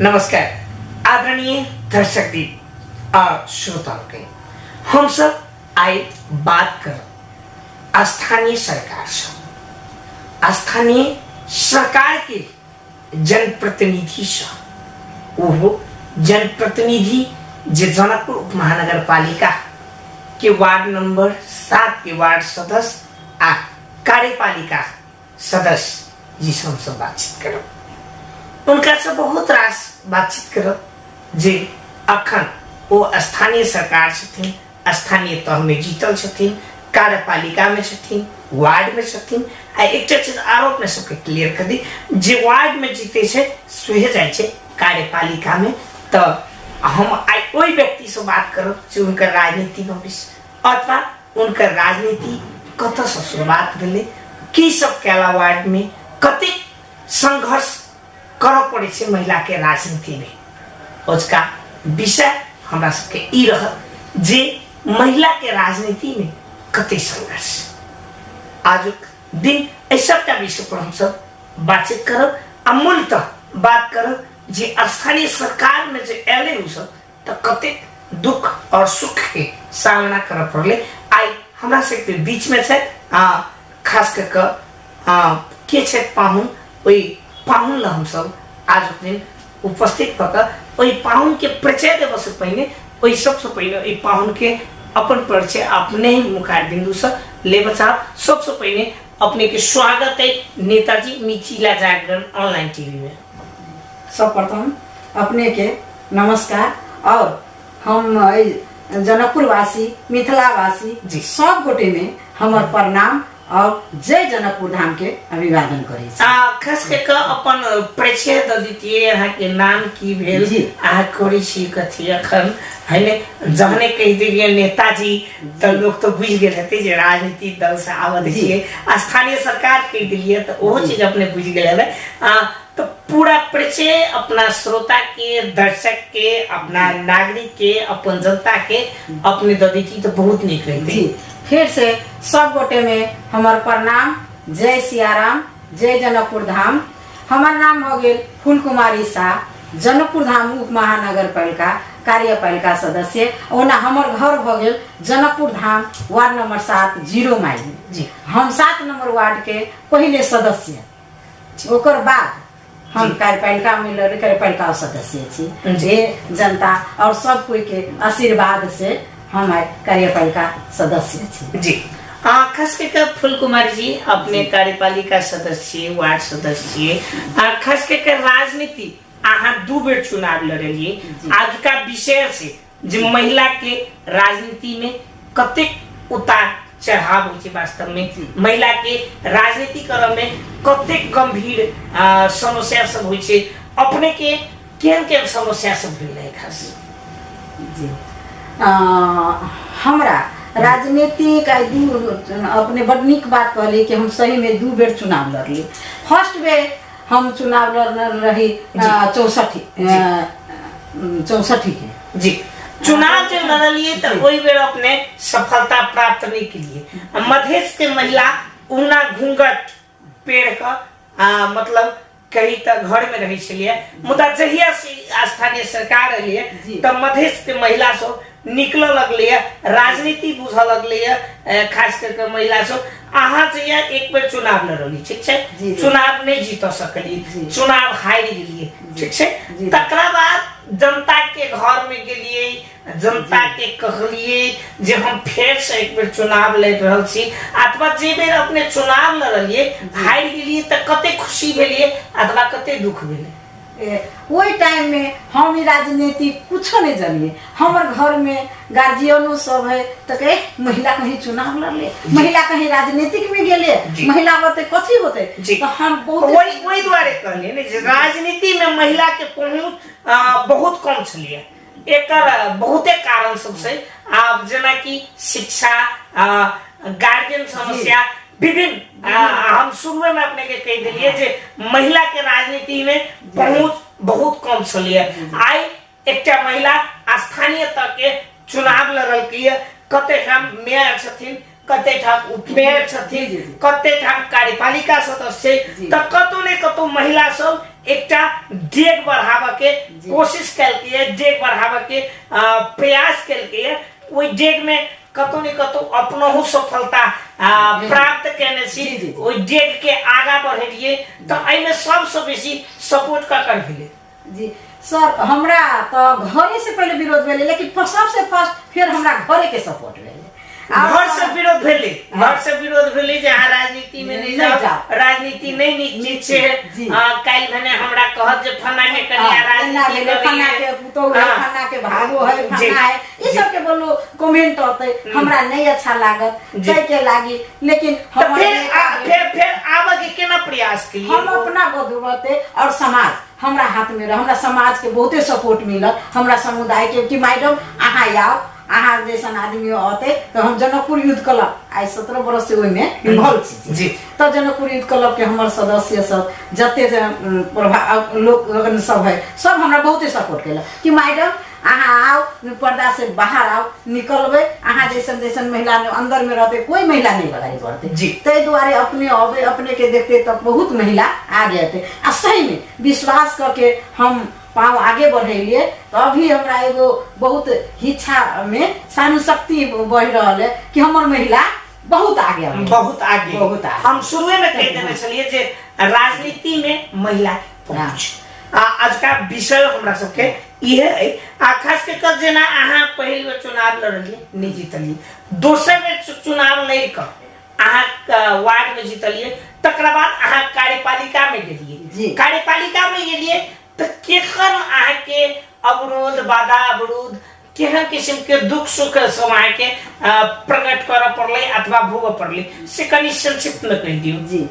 नमस्कार आदरणीय दर्शक दीप आ श्रोता लोकनि, हम सब आइ बात करब स्थानीय सरकार सँ, स्थानीय सरकार के जनप्रतिनिधि सँ। ओहो जनप्रतिनिधि जे जनकपुर उपमहानगरपालिका के वार्ड नंबर 7 के वार्ड सदस्य आ कार्यपालिका सदस्य जी से हमसब बातचीत करब। उनका से बहुत रास बातचीत करब जे अखन ओ स्थानीय सरकार छथिन, स्थानीय तह में जीतल छथिन, कार्यपालिका में छथिन, वार्ड में छथिन। आ एकटा चीज आरो अपने सबके क्लियर कर दी, जे वार्ड में जीते छै सेहे जाइ छै कार्यपालिका में। तो हम आइ ओहि व्यक्ति से बात करब जे हुनकर राजनीति भविष्य अथवा हुनकर राजनीति कतऽ से शुरुआत भेलै, की सब कैला वार्ड में, कतेक संघर्ष करऽ पड़ै छै महिला के राजनीति में। अजुका विषय हमरा सबके ई रहत जे महिला के राजनीति में कतेक संघर्ष। आजुक दिन एहि सबटा विषय पर हमसब बातचीत करब आ मूलतः बात करब जे स्थानीय सरकार में जे एलै ओ सब तऽ कतेक दुख और सुख के सामना करऽ पड़लै। आइ हमरा सबके बीच में छै खास कऽ कऽ के छै पाहुन, ओहि पाहुन लग हमसब आजुक दिन उपस्थित भऽ कऽ ओहि पाहुन के परिचय देबऽ से पहिने ओहि सबसँ पहिने ओहि पाहुन के अपन परिचय अपने ही मुखार बिंदु से लेबऽ चाहब। सबसँ पहिने अपने के स्वागत है नेताजी मिथिला जागरण ऑनलाइन टीवी में। सर्वप्रथम अपने के नमस्कार और हम जनकपुरवासी मिथिलावासी जी। सब गोटे में हमर प्रणाम और जय जनकपुर धाम के अभिवादन करै छी। खास कऽ कऽ अपन परिचय दऽ दितियै, अहाँके नाम की भेल, जी। अहाँ करै छी कथी अखन है ने? जहने कहि देलियै नेताजी तऽ लोक तऽ बुझि गेल हेतै जे राजनीतिक दल से आबद्ध जी। छियै। स्थानीय सरकार कहि देलियै तऽ ओहो चीज अपने बुझि गेल हेबै। तऽ पूरा परिचय अपना श्रोता के, दर्शक के, अपना नागरिक के, अपन जनता के अपने दऽ दैती तऽ बहुत नीक रहितै। जी, फिर से सब गोटे में हमर प्रणाम, जय सियाराम, जय जनकपुर धाम। हमर नाम हो गेल फूल कुमारी शाह, जनकपुर धाम उप महानगर पालिका कार्यपालिका सदस्य। ओना हमर घर भऽ गेल Janakpur Dham ward number 7 0 mile में। जी। हम 7 नंबर वार्ड के पहिले सदस्य, ओकर बाद हम कार्यपालिका में लड़ कार्यपालिका सदस्य छी। जी। जे जनता और सब कोई के आशीर्वाद से हम आइ कार्यपालिका सदस्य छी। जी। खास करके फूल कुमारी जी अपने कार्यपालिका सदस्य, वार्ड सदस्य, खास करके राजनीति अहाँ 2 बेर चुनाव लड़लिए। जी। आजुका विषय से जे महिला के राजनीति में कतेक उतार चढ़ाव होइ छै, वास्तव में जी। महिला के राजनीति करऽ में कतेक गंभीर समस्या सब होइ छै, अपने के केहन केहन समस्या सब भेल रहे खास? जी। हमरा राजनीतिक आइ दू अपने बड नीक बात कहली कि हम सही में 2 बेर चुनाव लड़ली। फर्स्ट बेर हम चुनाव लड़ल रही, जी। 64 के। जी। चुनाव जब लड़लिए तो जी। ओहि बेर अपने सफलता प्राप्त नहीं केलिए। मधेश के महिला उना घूंघट पेड़ का, मतलब कही तऽ घर में रहै छलियै, मुदा जहिया से स्थानीय सरकार एलियै जी। तऽ मधेश के महिला सब निकलऽ लगलैए, राजनीति बुझऽ लगलैए, खास कऽ कऽ महिला सब। अहाँ जहिया एक बेर चुनाव लड़ली, ठीक छै, जी, जी। चुनाव नहि जीत सकलियै, जी। चुनाव हारि गेलियै, ठीक छै, जी। तकरा बाद जनता के घर में गेलियै, जनता के कहलियै जे हम फेर से एक बेर चुनाव लड़ि रहल छी। अथवा जे बेर अपने चुनाव लड़लियै हारि गेलियै तऽ कते खुशी भेलियै अथवा कते दुख भेलै? ओहि टाइम में हम ई राजनीति कुछो नहीं जानिए। हमर घर में गार्जियनो सब है तो कहे महिला कहीं चुनाव लड़ले, महिला कहीं राजनीतिक में गेले, जी। महिला होते कथी होते, जी। तो हम बहुत वही दुआरे कहलियै ने जे राजनीति में महिला के पहुंच बहुत कम छलियै। एकर बहुते कारण सब छै, आब जेनाकि शिक्षा, गार्जियन समस्या, विभिन्न। हम शुरुए में अपने के कहि देलियै जे महिला के राजनीति में पहुंच बहुत कम छलियै। आइ एकटा महिला स्थानीय तह के चुनाव लड़लकै, कते ठाम मेयर छथिन, कते ठाम उपमेयर छथिन, जी, जी। कते ठाम कार्यपालिका सदस्य, जी। तऽ कतौ ने कतौ महिला सब एकटा डेग बढ़ाबऽ के कोशिश केलकै डेग बढ़ाबऽ के प्रयास केलकै। ओहि डेग में कतौ ने कतौ अपनहु सफलता प्राप्त केने छी, ओहि डेग के आगा बढ़ेलिए। तऽ एहिमे सबसँ बेसी सपोर्ट ककर भेलै? जी सर, हमरा तऽ घरे से पहिले विरोध भेलै, लेकिन सबसे फर्स्ट फेर हमरा घरे के सपोर्ट भेलै। घर से विरोध भेलै, घर से विरोध भेलै जे अहाँ राजनीति में नहि जाउ, राजनीति नहि नीक चीज छै, काल्हि भने हमरा कहत जे फन्ना के कनिया राजनीति करैए, फन्ना के पुतोहु है, फन्ना के भागो है, फन्ना है, ई सब के बोलो कमेंट होते, हमरा नहीं अच्छा लागत तै के लागी। लेकिन हम फिर फिर आबऽ के केना प्रयास केलिए? हम अपना बदौलते और समाज हमरा हाथ में रह, हमरा समाज के बहुते सपोर्ट मिलल, हमरा समुदाय के कि मैडम अहाँ आउ, अहाँ जैसन आदमी अते तो हम जनकपुर यूथ क्लब आइ 17 बरस से ओहिमे इन्वॉल्व छी जी। तो जनकपुर यूथ क्लब के हमर सदस्य सब जते जे प्रभाव लोक सब है, सब हमरा बहुते सपोर्ट केलक कि मैडम अहाँ आउ, पर्दा से बाहर आउ, निकलबै, अहाँ जैसन जैसन महिला अंदर में रहते कोई महिला नहीं अगाडि बढ़ते जी। ताहि दुआरे अपने अबै, अपने के देखते तब बहुत महिला आगे अते। आ सही में विश्वास करके हम पाँव आगे बढ़ेलिए तो अभी हमरा एगो बहुत इच्छा में सानु शक्ति बढ़ रहल है कि हमर महिला बहुत आगे अबै। बहुत आगे, बहुत आगे। हम शुरुए में कह देने छलिए जे राजनीति में महिला के पहुंच आ आजका विषय हमरा सबके इहे है। आ खास के कर जेना अहाँ पहिल बेर चुनाव लड़लिए नहीं जीतलिए, दोसर बेर चुनाव लड़ कऽ अहाँ वार्ड में जीतलिए, तकरा बाद अहाँ कार्यपालिका में गेलिए जी। कार्यपालिका में गेलिए तऽ केहन अहाँके अवरोध, बाधा अवरोध, केहन किसिम के दुख सुख सब अहाँके प्रकट करऽ पड़लै अथवा भोगऽ पड़लै, से कनि संक्षिप्त में कहि दियौ। जी,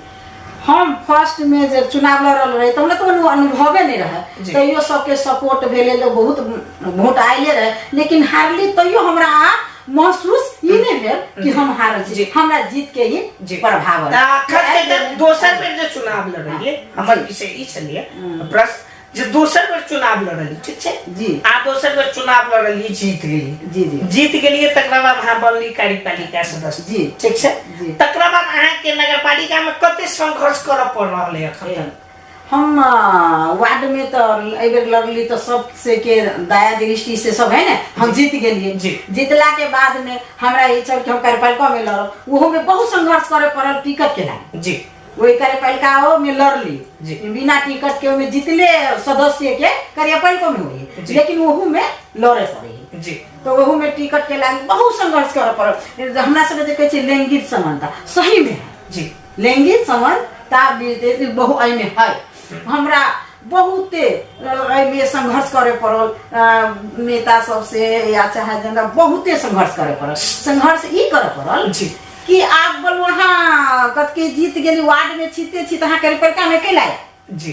हम फर्स्ट में जब चुनाव लड़ल रहे तो हमरा तो अनुभवे नहीं रहे, तैयो सबके सपोर्ट भेलै, लोग बहुत वोट आयले रहे, लेकिन हारली तैयो हमरा महसूस ई नहीं भेल कि हम हारल छी, हमरा जीत के ही प्रभाव है। खास कर दोसर बेर जे चुनाव लड़लिए, हमर विषय ई छलिए प्रश्न जे दोसर बेर चुनाव लड़लिए, ठीक छै जी, आ दोसर बेर चुनाव लड़लिए, जीत गेलिए जी जी, जीत गेलिए, तकरा बाद अहाँ बनली कार्यपालिका सदस्य जी, ठीक छै जी। तकरा बाद अहाँके नगरपालिका में कते संघर्ष करऽ पड़ रहल है अखन तक? हम वार्ड में तो एहि बेर लड़ली तो सबसे के दया दृष्टि से सब है ने, हम जीत गेलिए जी। जीतला के बाद में हमरा ई छल कि हम कार्यपालिका में लड़ब, ओहो में बहुत संघर्ष करे पड़ल टिकट के लागी जी। वही कार्यपालिका में लड़ली जी। बिना टिकट के, ओहिमे जीतले सदस्य के कार्यपालिका में हुई, जी। लेकिन ओहू में लड़े पड़े जी। तो ओहू में टिकट के लागी बहुत संघर्ष करे पड़ल। हमरा सबके जे कहै छै लैंगिक समानता सही में है जी। लैंगिक समानता बहु एहिमे है, हमरा बहुते एहिमे संघर्ष करे पड़ल, नेता सबसे या चाहे जनता, बहुते संघर्ष करे पड़ल। संघर्ष ई करे पड़ल जी। कि आब बोलू अहाँ कतके जीत गेली वार्ड में छीते छी तऽ अहाँ कार्यपालिका में कैला आयब? जी।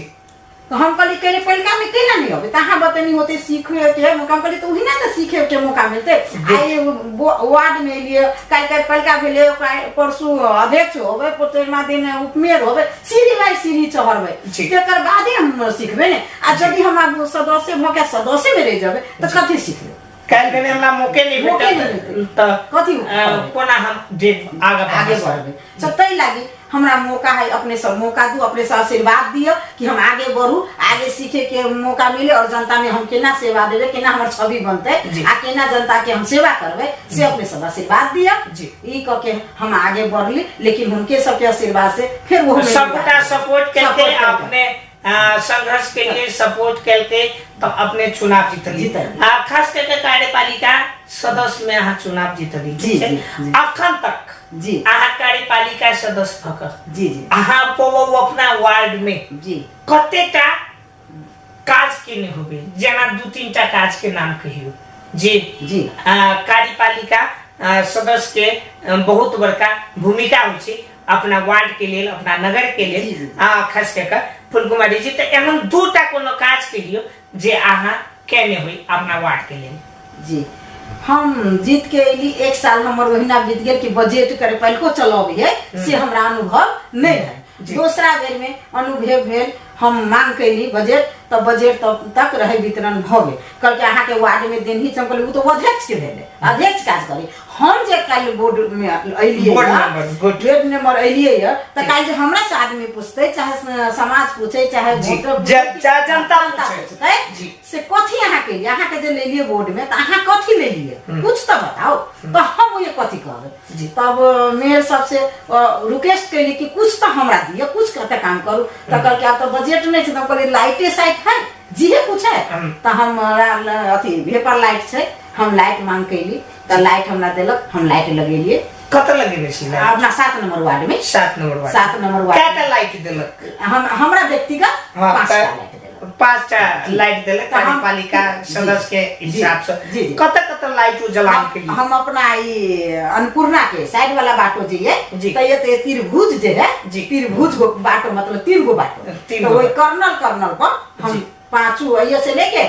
तो हम कहली कार्यपालिका में कैला नहीं अबे, तऽ अहाँ बतैनी होते सीखे के मौका, हम कहली तऽ ओहिना तऽ सीखे के मौका मिलते। आइ वार्ड में एलिए, काल्हि कार्यपालिका भेलै, ओकरा परसू अध्यक्ष होबै, तेरमा दिन उपमेयर होबै, सीढ़ी बाय सीढ़ी चढ़बै, जी। तकर बादे हम सिखबै ने। आ यदि हम आब सदस्य भऽ के सदस्य में रहि जेबै तऽ कथी सिखबै? काल्हि भेने हमरा मौके नहि मौके भेटल नहि भेटल। तऽ कथी कोना हम डेग आगे आगे बढ़बै? तऽ ताहि लागि हमरा मौका है, अपने सब मौका दू, अपने सब आशीर्वाद दिअ कि हम आगे बढ़ू, आगे सीखे के मौका मिले और जनता में हम केना सेवा देबै, केना हमर छवि बनतै जी। आ केना जनता के हम सेवा करबै, से अपने सब आशीर्वाद दिअ। जी। ई कऽ के हम आगे बढ़ली, लेकिन हुनके सबके आशीर्वाद से फेर ओहो में सबटा सपोर्ट केलकै, सपोर्ट केलकै। अपने संघर्ष के लिए सपोर्ट केलकै तऽ अपने चुनाव जीतली। जीतली। आ खास करके कार्यपालिका सदस्य में अहाँ चुनाव जीतली, जी, ठीक छै? जी, जी। अखन तक जी। अहाँ कार्यपालिका सदस्य भऽ कऽ जी, जी। अहाँ अपना वार्ड में जी। कतेटा काज केने होबै? जेना 2-3 टा काज के नाम कहियौ। जी। जी। कार्यपालिका सदस्य के बहुत बड़का भूमिका होइ छै अपना वार्ड के लेल, अपना नगर के लेल, जी, जी। खास कऽ कऽ फुलकुमारी जी, तऽ एहन 2टा कोनो काज कहियौ जे अहाँ केने होइ अपना वार्ड के लेल। जी, हम जीत के अयली, 1 साल हमर ओहिना बीत गेल कि बजट कार्यपालिको चलबियै से हमरा अनुभव नहीं है। जी। दोसरा बेर में अनुभव भेल, हम मांग कैली बजट तऽ बजट तब तक रहै वितरण भऽ गेल। कहलकै अहाँके वार्डमे देनही छै। हम कहलियै ओ तऽ अध्यक्षके भेलै, अध्यक्ष काज करी। हम जे काल्हि बोर्डमे अयलियै, board member, good. Board member अयलियै यऽ, तऽ काल्हि जे हमरा से आदमी पूछतै, चाहे समाज पूछै, चाहे वोटर पूछै, चाहे जनता पूछै। पूछतै से कथी अहाँ केलियै, अहाँके जे लेलियै बोर्डमे तऽ अहाँ कथी लेलियै, कुछ तऽ बताउ। तऽ हम ओहि कथी कहबै? तब मेयर सबसे रिक्वेस्ट कैली कि कुछ तऽ हमरा दिअ, कुछ कते काम करू। तऽ कहलकै आब तऽ बजट नहि छै। तऽ हम कहलियै लाइटे साइट है, जिहे कुछ है। तऽ हमरा अथी भेपर लाइट छै, हम लाइट मांग कैली तऽ लाइट हमरा देलक, हम लाइट लगेलियै। कतऽ लगेने छी लाइट? अपना 7 नंबर वार्ड में। 7 नंबर वार्ड। 7 number ward. कएटा लाइट देलक? हम हमरा व्यक्तिगत 5टा लाइट देलक। 5टा लाइट देलक तऽ हम- कार्यपालिका सदस्य के हिसाब से। जी, जी। कतऽ कतऽ लाइट ओ जलान के लिए? हम अपना ई अन्नपूर्णा के साइड वाला बाटो जे ये, तऽ ये तऽ त्रिभुज जे है, त्रिभुज गो बाटो, मतलब 3 गो बाटो, तीन तऽ गो ओहि बाटो। कर्नल कर्नल पर हम पांचू अइये से लेके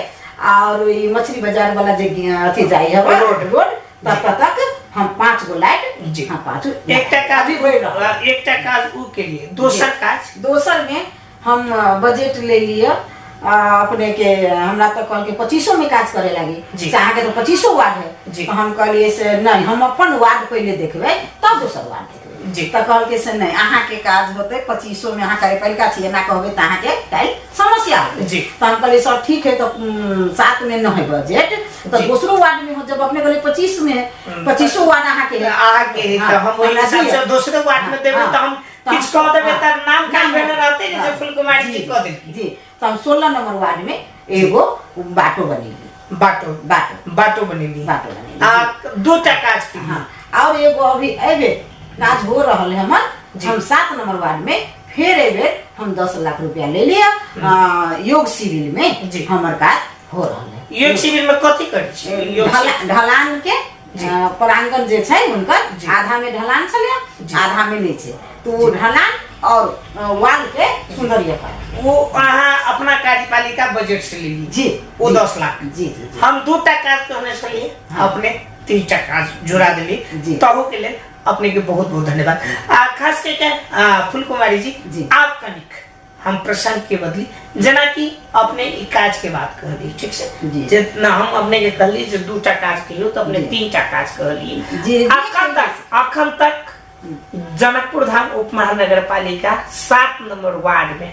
और ई मछली बाजार वाला जे अथी जाइ है रोड। रोड तक तक हम 5 गो लाइट, हम पांचू एकटा काज अभी होइ रहल। एकटा काज उ के लिए, दोसर काज? दोसर में हम बजट ले लिअ, अपने के हमरा तऽ कहलकै 25 में काज करे लागी, से अहाँके तऽ 25 वार्ड है। तऽ हम कहलियै से नहि, हम अपन वार्ड पहिले देखबै तब दोसर वार्ड देखबै। तऽ कहलकै से नहि, अहाँके काज होतै 25 में, अहाँ कार्यपालिका छी, एना कहबै तऽ अहाँके काल्हि समस्या होतै। तऽ हम कहलियै सर ठीक है, तऽ 7 में नहि है बजट, तऽ दोसरो वार्ड में हो, जब अपने कहलियै 25 में है, 25 वार्ड अहाँके है। अहाँके है, तऽ हम ओहि हमरा हिसाब दिअ। से दोसरो वार्ड में देबै तऽ हम तऽ किछु कह देबै तऽ नाम नाम काज भेल रहतै ने जे फुलकुमारी जी कह देलखिन। जी, तऽ हम 16 नंबर वार्ड में एगो बाटो बनेली। बाटो। बाटो। बाटो बनेली। बाटो बनेली। आ 2टा काज केली। हाँ, और एगो अभी एबे काज हो रहल है हमर, हम 7 नंबर वार्ड में फिर एबे हम 10 लाख रुपया ले लिया, योग शिविर में हमर काज हो रहल है। योग शिविर में कथी करै छी? योग शिविर? ढलान के, प्रांगण जे छै हुनकर, आधा में ढलान छलै, आधा में नहि छै, तो वो ढलान और वाल के सुंदरीकरण वो अहाँ अपना कार्यपालिका बजट से लेली। वो 10 लाख। जी, जी, जी। हम 2टा काज कहने छलियै, अपने 3टा काज जोड़ा देली, तहू के लेल अपने के बहुत बहुत धन्यवाद। आ खास करके फुलकुमारी जी, आप कनिक हम प्रसंग के बदली, जेना कि अपने ई काज के बात कहली, ठीक छै? जितना हम अपने के कहली जे 2टा काज कहियो, तऽ अपने 3टा काज कहली। अखन तक जनकपुर धाम उप महानगर पालिका 7 नंबर वार्ड में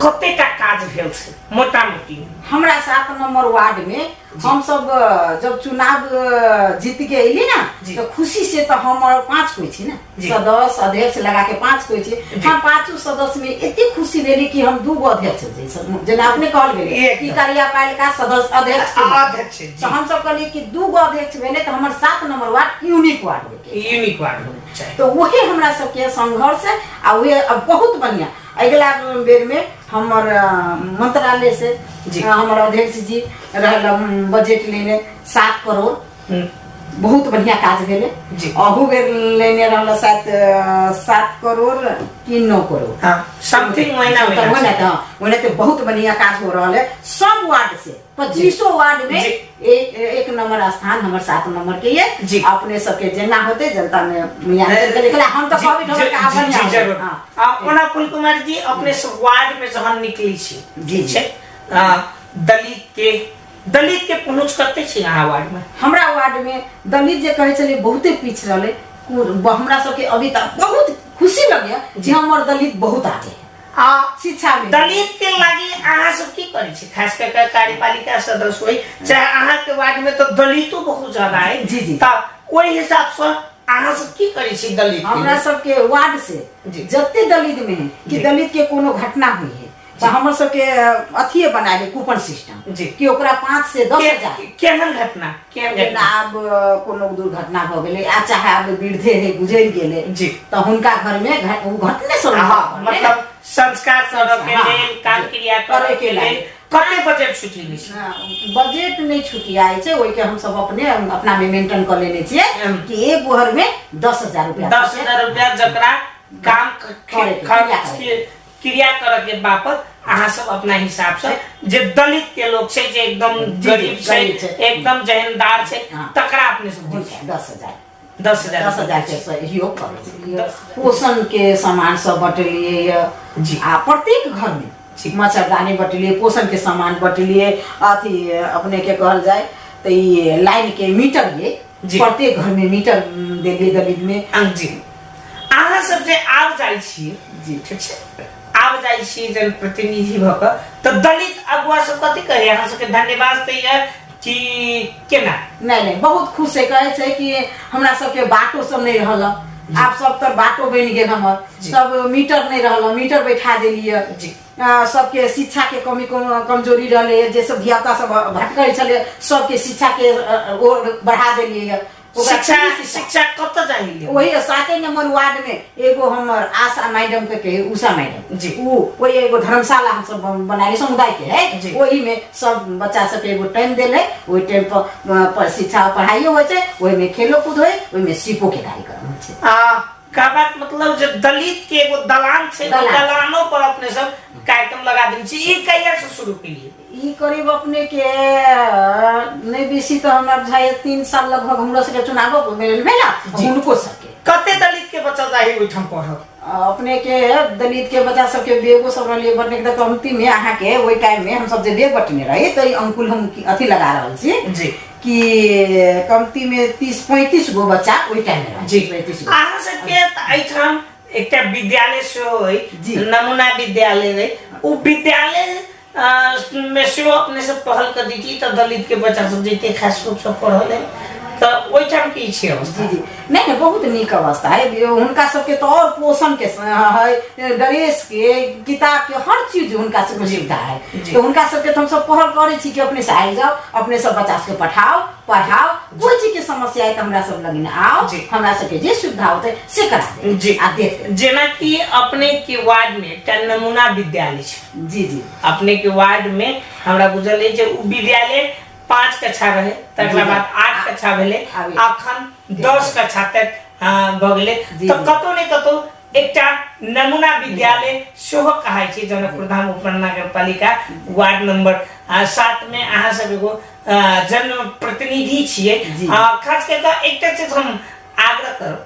कतेटा काज भेल छै मोटा मोटी? हमरा 7 नंबर वार्ड में हम सब जब चुनाव जीत के अयली ना, तो खुशी से तो हम और 5 कोई छी ना, सदस्य अध्यक्ष लगा के 5 कोई छी। हम 5 सदस्य में एते खुशी भेली कि हम 2 गो अध्यक्ष छी, जेना अपने कहल गेलै कि कार्यपालिका सदस्य अध्यक्ष के। अध्यक्ष, जी। तो हम सब कहलिए कि 2 गो अध्यक्ष भेले तो हमर 7 नंबर वार्ड यूनिक वार्ड हो गेल। यूनिक वार्ड हो चाही। तो वही हमरा सबके संघर्ष है, आ वही अब बहुत बढ़िया। अगला बेर में हमर मंत्रालय से हमर अध्यक्ष जी रहल बजट लेने 7 करोड़, बहुत बढ़िया काज भेलै। अहू बेर लेने रहल 7 करोड़ कि 9 करोड़। हाँ, समथिंग महीना तो महीना महीना से। तो, हाँ, महीना तो बहुत बढ़िया काज हो रहा है सब वार्ड से, 25 वार्ड में एक नंबर स्थान हमर 7 नंबर के ये। अपने सबके जेना होते जनता में मियां के देखला, हम तो कहबे हमर का बढ़िया होते। जरूर। हाँ। ओना फुल कुमारी जी अपने सब वार्ड में जहन निकली छी, जी। छै? दलित के पहुंच कते छी अहाँ वार्ड में? हमरा वार्ड में दलित जे कहै छलै बहुते पीछ रहलै, हमरा सबके अभी तक बहुत खुशी लगे जे हमर दलित बहुत आगे है। आ शिक्षा में दलित के लागी अहाँ सब की करै छी? खास कर के कार्यपालिका सदस्य होई, चाहे अहाँ के वार्ड में तो दलितो बहुत ज्यादा है। जी। त ओहि हिसाब से अहाँ सब की करै छी दलित के? हमरा सबके वार्ड से जते दलित में है कि दलित के कोनो घटना हुई है तो हमर सबके अथिए बना ले कूपन सिस्टम कि ओकरा 5 से 10 हजार। केहन घटना? केहन जेना घटना? आब कोनो दुर्घटना भऽ गेलै, आ चाहे आब वृद्धे है गुजरि गेलै, तऽ हुनका घर में ओ घटने से हाँ, मतलब संस्कार करऽ के लेल, काम क्रिया करऽ करे के के लेल लेल। कते बजट छुटी लै छै? बजट नहि छुटियाइ छै, ओहिके हमसब अपने अपना में मेंटेन कऽ लेने छियै कि एक घर में 10,000 रुपया 10,000 रुपया जकरा काम करे के, क्रिया करे के। क्रिया करऽ के बापत अहाँ सब अपना हिसाब से जे दलित के लोग छै, जे एकदम गरीब छै, गरीब छै। एकदम जहनदार छै, तकरा अपने सब दै छै। 10,000। 10,000। 10,000 के सहयोग करै छै। 10,000। पोषण के सामान सब बटलियै यऽ। आ प्रत्येक घर में मच्छरदानी बटलिए, पोषण के सामान बटलिए, अथी अपने के कहल जाए तो ये लाइन के मीटर ये प्रत्येक घर में मीटर देलिए दलित में। जी, अहाँ सब जे आब जाइ छी, ठीक छै, आब जाइ छी जनप्रतिनिधि भऽ कऽ, तऽ दलित अगुआ सब कथी कहै? अहाँ सबके धन्यवाद दैया कि केना? नहि नहि, बहुत खुश है। कहै छै कि हमरा सबके बाटो सब नहि रहल, आब सब तर बाटो बनि गेल हमर, सब मीटर नहि रहल, मीटर बैठा देलियै। सबके शिक्षा के कमी कमजोरी रहलै, जे सब धियापुता सब भटकै छलै, सबके शिक्षा के ओर बढ़ा देलियै। ओकरा शिक्षा शिक्षा कतऽ जाइए? वही 7 नंबर वार्ड में एगो हमर आशा मैडम के के उषा मैडम उ वही एगो धर्मशाला हम सब बनाएले समुदाय के है, वही में सब बच्चा सबके एगो टाइम देले, ओहि टाइम पर शिक्षा पढ़ाइयो होइ छै, ओहि में खेलो कूद होइ, ओहि में सिपो के कार्यक्रम होइ छै। कहबाक मतलब जे दलित के एगो दलान छै, दलान। दलानो पर अपने सब कार्यक्रम लगा देने छी। ई कहिया से शुरू केलिए? ई करीब अपने के नहि बेसी तऽ हमरा बुझाइए 3 साल लगभग हमरो सबके चुनावो भेल भेल हुनको सबके। कते दलित के बच्चा जाही ओहिठाम पढ़ब? अपने के दलित के बच्चा सबके बेगो सब रहलिए बटने के, तऽ कमती में अहाँके ओहि टाइम में हमसब जे बेग बटने रही तऽ ई अंकुल हम अथी लगा रहल छी कि कमती में 30-35 गो बच्चा ओहि टाइम में रहै। 35 गो। अहाँ सबके तऽ एहिठाम एकटा विद्यालय सेहो अइ, नमूना विद्यालय रहै, ओ विद्यालय में सेहो अपने सब पहल कर दी तऽ दलित के बच्चा सब जैते खास रूप से पढ़ल है, तऽ ओहिठाम की छै अवस्था? जी जी, नहीं नहीं, बहुत नीक अवस्था है। हुनका सबके तऽ और पोषण के है, ड्रेस के, किताब के, हर चीज हुनका सबके सुविधा है। तऽ हुनका सबके तऽ हमसब पहल करै छी कि अपने से आबि जाउ, अपने सब बच्चा सबके पठाओ पढ़ाओ, कोई चीज के समस्या है तऽ हमरा सब लगिन आओ, हमरा सबके जे सुविधा होतै से करा देब आ देख देब। जेनाकि अपने के वार्ड में एकटा नमूना विद्यालय छै। जी जी। अपने के वार्ड में हमरा बुझल अछि जे उ विद्यालय 5 कक्षा रहे, तकरा बाद 8 कक्षा भेलै, अखन 10 कक्षा तक भऽ गेलै। तऽ कतौ ने कतौ एकटा नमूना विद्यालय सेहो कहाइ छै जनकपुर धाम उपनगरपालिका वार्ड नंबर 7 में अहाँ सब एगो जनप्रतिनिधि छियै। खास कऽ कऽ एकटा चीज हम आग्रह करब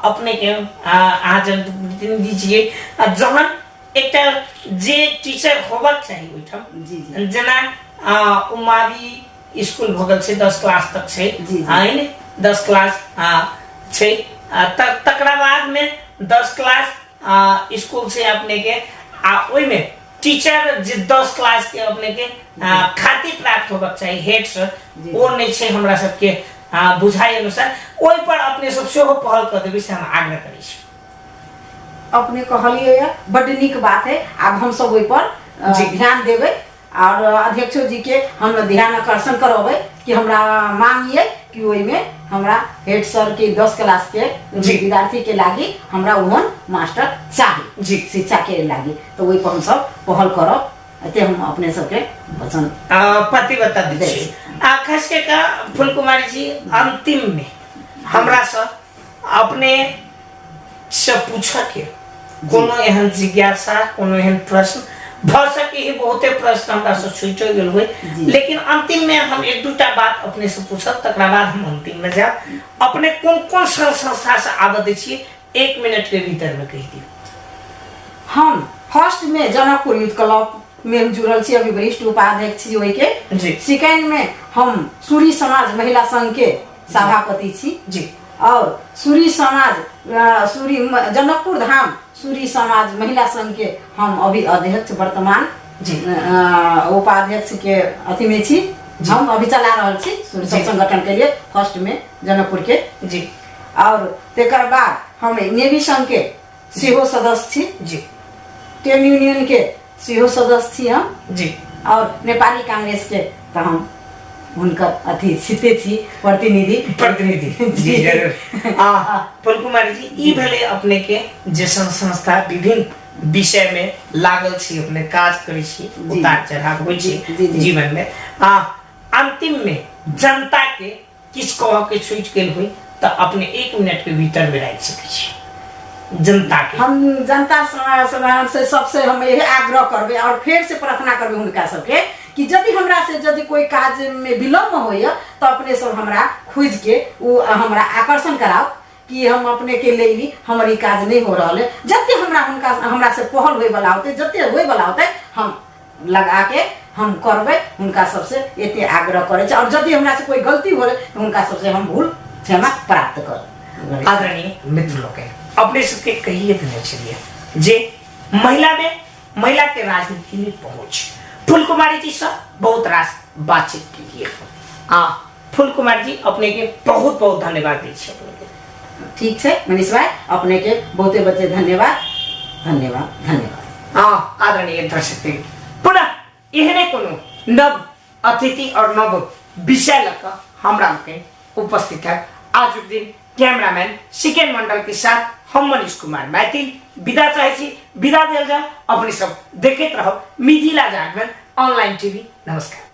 अपने के, अहाँ जनप्रतिनिधि छियै, जहन एकटा जे टीचर होबाक चाही ओहिठाम, जेना उमावी स्कूल भऽ गेल छै, 10 क्लास तक छै, होइन, 10 क्लास छै, तकरा बाद में 10 क्लास स्कूल छै अपने के, आ ओहिमे टीचर जे 10 क्लास के अपने के खाती प्राप्त होबाक चाही हेड से, ओ नहि छै हमरा सबके बुझाइ अनुसार। ओहि पर अपने सब सेहो पहल कऽ देबै से हम आग्रह करै छी। अपने कहलिए ये बड्ड नीक बात है, आब हम सब ओहि पर ध्यान देबै और अध्यक्षो जी के हम ध्यान आकर्षण करबै कि हमरा मांग ये कि ओहिमे हमरा हेड सर के 10 क्लास के विद्यार्थी के लागी हमरा ओहन मास्टर चाही शिक्षा के लागी, तो ओहि पर हम सब पहल करब। एते हम अपने सबके वचन पति बता दै छी। आ खास के का फूल कुमारी जी, अंतिम में हमरा से अपने से पूछऽ के कोनो एहन जिज्ञासा, कोनो एहन प्रश्न भऽ सके ही, बहुते प्रश्न हमरा से छूटि गेल होय, लेकिन अंतिम में हम एक दूटा बात अपने से पूछब, तकरा बाद हम अंतिम में जायब। अपने कोन कोन संस्था से आबद्ध छियै, 1 मिनट के भीतर में कहि दियौ। हम फर्स्ट में जनकपुर यूथ क्लब में हम जुड़ल छी, अभी वरिष्ठ उपाध्यक्ष छी ओहिके। सेकेंड में हम सूरी समाज महिला संघ के सभापति छी। और सूरी समाज, सूरी जनकपुर धाम सूरी समाज महिला संघ के हम अभी अध्यक्ष वर्तमान उपाध्यक्ष के अथी में छी, हम अभी चला रहल छी सूरी संगठन के लिए फर्स्ट में जनकपुर के। और तेकर बाद हम नेवी संघ के सेहो सदस्य छी। टेम यूनियन के सेहो सदस्य छी हम। और नेपाली कांग्रेस के तऽ हम हुनकर अथी छिते छी प्रतिनिधि। प्रतिनिधि जी, जरूर। आ फूल कुमारी जी, ई भेलै अपने के जे संस्था विभिन्न विषय में लागल छी, अपने काज करै छी, उतार चढ़ाव होइ छै जीवन में। आ अंतिम में जनता के किछु कहऽ के छूटि गेल होइ तऽ अपने 1 मिनट के भीतर में राखि सकै छी जनता के। हम जनता समाज से सबसे हम यही आग्रह करबै और फेर से प्रार्थना करबै हुनका सबके कि यदि हमरा से यदि कोई काज में विलम्ब होइए तऽ अपने सब हमरा खोजि के ओ हमरा आकर्षण कराउ कि हम अपने के लेली, हमर ई काज नहीं हो रहल है। जते हमरा हुनका हमरा से पहल होय वाला होते, जते होय वाला होते, हम लगा के हम करबै। हुनका सबसे एते आग्रह करै छी, और यदि हमरा से कोई गलती होले तऽ हुनका सबसे हम भूल क्षमा प्राप्त करब। आदरणीय मित्र लोकनि, अपने सबके कहिए देने छलियै जे महिला में महिला के राजनीति में पहुंच फूल कुमारी जी से बहुत रास बातचीत केलिए। आ फूल कुमार जी, अपने के बहुत बहुत धन्यवाद दै छी अपने के। ठीक छै मनीष भाई, अपने के बहुते बहुते धन्यवाद, धन्यवाद, धन्यवाद। हाँ आदरणीय दर्शक, पुनः एहने कोनो नव अतिथि और नव विषय लऽ कऽ हमरा लोकनि उपस्थित है। आजुक दिन कैमरामैन सिकेन मंडल के साथ हम मनीष कुमार मैथिल विदा चाहे छी। विदा दियल जाए। अपने सब देखैत रहब मिथिला जागरण ऑनलाइन टीवी। नमस्कार।